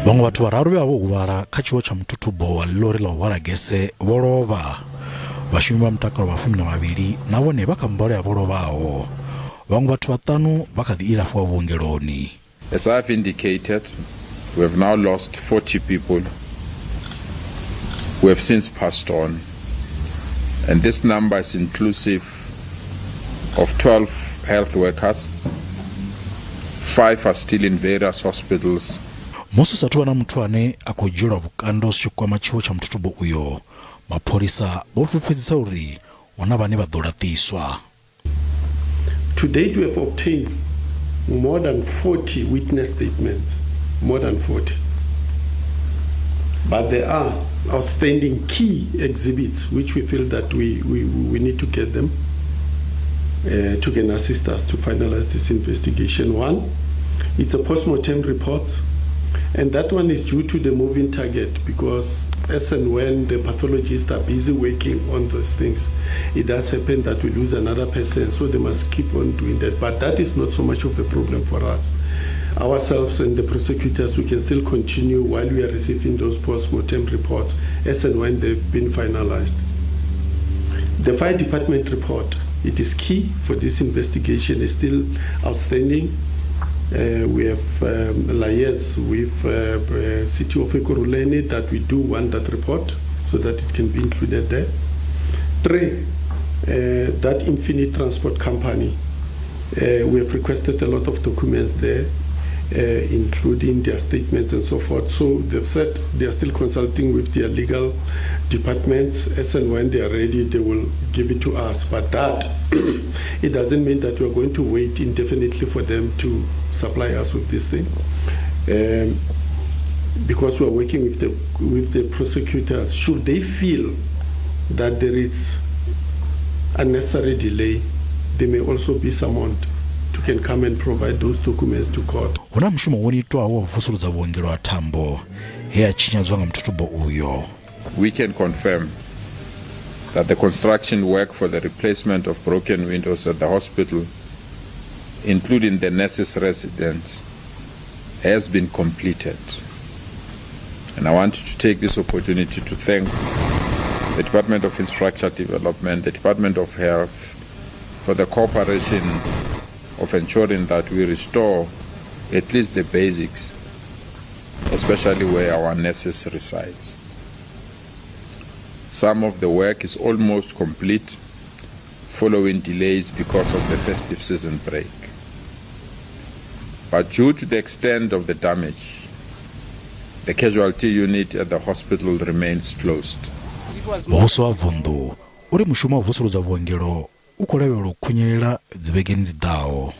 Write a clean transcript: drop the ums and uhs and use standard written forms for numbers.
Vhaṅwe vhathu vhararu vhe vha vho huvhala kha tshiwo tsha muthuthubo wa ḽilori ḽa u hwala gese vho lovha. Vhashumi vha mutakalo vha 12 na vhone vha kha mbalo ya vho lovhaho. Vhaṅwe vhathu vhaṱanu vha kha ḓi ilafhiwa vhuongeloni. As I've indicated, we have now lost 40 people who have since passed on. And this number is inclusive of 12 health workers. 5 are still in various hospitals. Musi hu sathu vha na muthu ane a khou dzhielwa vhukando zwi tshi kwama tshiwo tsha muthuthubo uyo, mapholisa vho fhulufhedzisa uri hu na vhane vha ḓo laṱiswa. To date we have obtained more than 40 witness statements, more than 40. But there are outstanding key exhibits which we feel that we need to get them to can assist us to finalize this investigation. One, it's a post-mortem report, and that one is due to the moving target because as and when the pathologists are busy working on those things, it does happen that we lose another person, so they must keep on doing that. But that is not so much of a problem for us. Ourselves and the prosecutors, we can still continue while we are receiving those post-mortem reports as and when they've been finalized. The fire department report, it is key for this investigation, is still outstanding. We have liaised with City of Ekurhuleni that we do want that report so that it can be included there. 3, that Infinite Transport Company, we have requested a lot of documents there, including their statements and so forth. So they've said they are still consulting with their legal departments. As and when they are ready, they will give it to us. But that, it doesn't mean that we are going to wait indefinitely for them to supply us with this thing. Because we are working with the prosecutors, should they feel that there is unnecessary delay, they may also be summoned to can come and provide those documents to court. Hu na mushumo wo itwaho wa u vusuludza vhuongelo ha Thambo he ha tshinyadzwa nga muthuthubo uyo. We can confirm that the construction work for the replacement of broken windows at the hospital, including the nurses' residence, has been completed. And I want to take this opportunity to thank the Department of Infrastructure Development, the Department of Health, for the cooperation of ensuring that we restore at least the basics, especially where our nurses reside. Some of the work is almost complete following delays because of the festive season break. But due to the extent of the damage, the casualty unit at the hospital remains closed. Muvhuso wa vunḓu uri mushumo wa u vusuludza vhuongelo u khou lavhelelwa u khunyelela dzivhegeni dzi ḓaho.